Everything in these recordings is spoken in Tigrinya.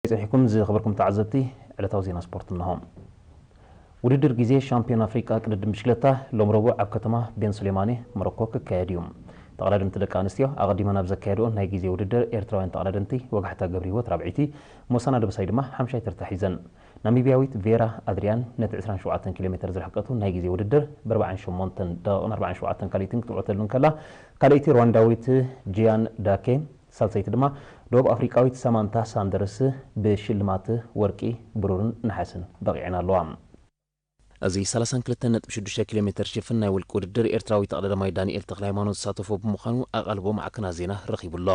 ጸኒሕኩም ዝኸበርኩም ተዓዘብቲ፣ ዕለታዊ ዜና ስፖርት እነሆ። ውድድር ግዜ ሻምፒዮን ኣፍሪቃ ቅድድም ብሽክለታ ሎም ረቡዕ ኣብ ከተማ ቤን ሱሌማኔ ሞሮኮ ክካየድ እዩ። ተቐዳደምቲ ደቂ ኣንስትዮ ኣቐዲመን ኣብ ዘካየድኦ ናይ ግዜ ውድድር ኤርትራውያን ተቐዳደምቲ ወጋሕታ ገብረ ህይወት ራብዐይቲ፣ ሞሳና ደበሳይ ድማ ሓምሻይ ተርታ ሒዘን። ናሚብያዊት ቬራ ኣድሪያን ነቲ ዕስራን ሸውዓተን ኪሎ ሜትር ዝርሕቀቱ ናይ ግዜ ውድድር ብኣርባዓን ሸሞንተን ደቂቕን ኣርባዓን ሸውዓተን ካልኢትን ክትዕወተሉ እንከላ፣ ካልኣይቲ ሩዋንዳዊት ጂያን ዳኬ፣ ሳልሰይቲ ድማ ደቡብ ኣፍሪቃዊት ሳማንታ ሳንደርስ ብሽልማት ወርቂ፣ ብሩርን ነሓስን በቒዐን ኣለዋ። እዚ ሰላሳን ክልተን ነጥቢ ሽዱሽተ ኪሎ ሜትር ሽፍን ናይ ውልቂ ውድድር ኤርትራዊ ተቐዳዳማይ ዳንኤል ተኽለሃይማኖት ዝሳተፎ ብምዃኑ ኣቓልቦ ማዕከናት ዜና ረኺቡ ኣሎ።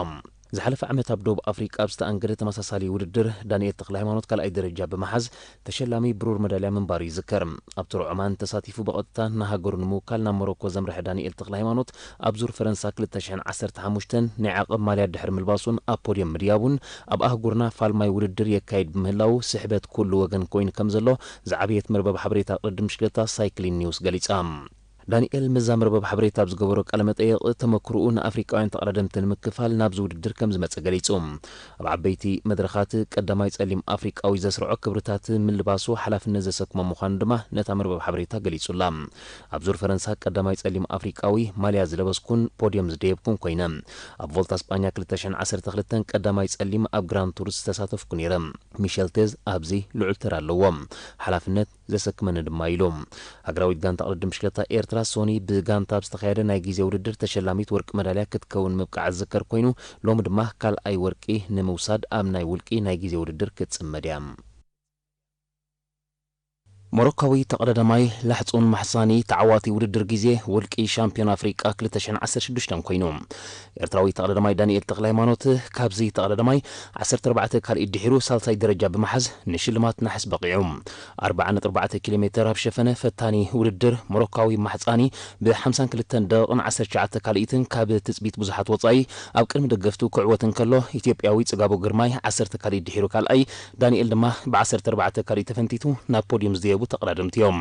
ዝሓለፈ ዓመት ኣብ ደቡብ ኣፍሪቃ ኣብ ዝተኣንገደ ተመሳሳሊ ውድድር ዳንኤል ተኽለሃይማኖት ካልኣይ ደረጃ ብምሓዝ ተሸላሚ ብሩር መዳልያ ምንባሩ ይዝከር። ኣብ ቱር ዖማን ተሳቲፉ ብቐጥታ ንሃገሩ ንምውካል ናብ ሞሮኮ ዘምርሐ ዳንኤል ተኽለሃይማኖት ኣብ ዙር ፈረንሳ ክልተ ሽሕን ዓሰርተ ሓሙሽተን ናይ ዓቐብ ማልያ ድሕሪ ምልባሱን ኣብ ፖድየም ምድያቡን ኣብ ኣህጉርና ፋልማይ ውድድር የካይድ ብምህላዉ ስሕበት ኩሉ ወገን ኮይኑ ከም ዘሎ ዝዓበየት መርበብ ሓበሬታ ቅድድም ብሽክለታ ሳይክሊን ኒውስ ገሊጻ። ዳንኤል ምስዛ መርበብ ሓበሬታ ኣብ ዝገበሮ ቃለ መጠይቕ ተመክሮኡ ንኣፍሪቃውያን ተቐዳደምቲ ንምክፋል ናብዚ ውድድር ከም ዝመጸ ገሊጹ። ኣብ ዓበይቲ መድረኻት ቀዳማይ ጸሊም ኣፍሪቃዊ ዘስርዖ ክብርታት ምልባሱ ሓላፍነት ዘሰክሞ ምዃኑ ድማ ነታ መርበብ ሓበሬታ ገሊጹላ። ኣብ ዙር ፈረንሳ ቀዳማይ ጸሊም ኣፍሪቃዊ ማልያ ዝለበስኩን ፖድየም ዝደየብኩን ኮይነ። ኣብ ቮልታ ስጳኛ ክልተ ሽሕን ዓሰርተ ክልተን ቀዳማይ ጸሊም ኣብ ግራንድ ቱር ዝተሳተፍኩ ነይረ። ሚሸል ቴዝ ኣብዚ ልዑል ተራ ኣለዎ። ሓላፍነት ዘሰክመኒ ድማ ኢሉ። ሃገራዊት ጋንታ ቅድድም ብሽክለታ ኤርትራ ሶኒ ብጋንታ ኣብ ዝተኻየደ ናይ ግዜ ውድድር ተሸላሚት ወርቂ መዳልያ ክትከውን ምብቃዓ ዝዝከር ኮይኑ፣ ሎሚ ድማ ካልኣይ ወርቂ ንምውሳድ ኣብ ናይ ውልቂ ናይ ግዜ ውድድር ክትጽመድ እያ። ሞሮካዊ ተቐዳዳማይ ላሕጹን ማሕጻኒ ተዓዋቲ ውድድር ግዜ ውልቂ ሻምፒዮን ኣፍሪቃ ክልተ ሽሕን ዓሰርተ ሽዱሽተን ኮይኑ። ኤርትራዊ ተቐዳዳማይ ዳንኤል ተኽለሃይማኖት ካብዚ ተቐዳዳማይ ዓሰርተ ኣርባዕተ ካልኢት ድሒሩ ሳልሳይ ደረጃ ብምሓዝ ንሽልማት ናሕስ በቒዑ። ኣርብዓ ነጥቢ ኣርባዕተ ኪሎ ሜትር ኣብ ሸፈነ ፈታኒ ውድድር ሞሮካዊ ማሕጻኒ ብ ሓምሳን ክልተን ደቂቕን ዓሰርተ ትሽዓተ ካልኢትን ካብ ትጽቢት ብዙሓት ወጻኢ ኣብ ቅድሚ ደገፍቱ ክዕወት እንከሎ፣ ኢትዮጵያዊ ጽጋቡ ግርማይ ዓሰርተ ካልኢት ድሒሩ ካልኣይ፣ ዳንኤል ድማ ብ ዓሰርተ ኣርባዕተ ካልኢት ተፈንቲቱ ናብ ፖድዩም ዝድየቡ ተቐዳደምቲ እዮም።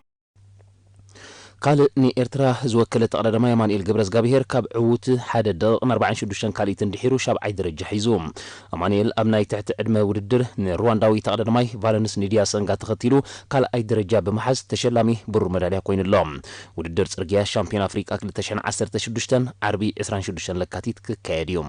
ካልእ ንኤርትራ ዝወከለ ተቐዳዳማይ ኣማኑኤል ገብረዝጋብሄር ካብ ዕዉት ሓደ ደቂቕን ኣርባዓን ሽዱሽተን ካልኢትን ድሒሩ ሻብዓይ ደረጃ ሒዙ። ኣማኑኤል ኣብ ናይ ትሕቲ ዕድመ ውድድር ንሩዋንዳዊ ተቐዳዳማይ ቫለንስ ኒድያ ሰንጋ ተኸቲሉ ካልኣይ ደረጃ ብምሓዝ ተሸላሚ ብሩር መዳልያ ኮይኑ ኣሎ። ውድድር ጽርግያ ሻምፒዮን ኣፍሪቃ ክልተ ሽሕን ዓሰርተ ሽዱሽተን ዓርቢ ዕስራን ሽዱሽተን ለካቲት ክካየድ እዩ።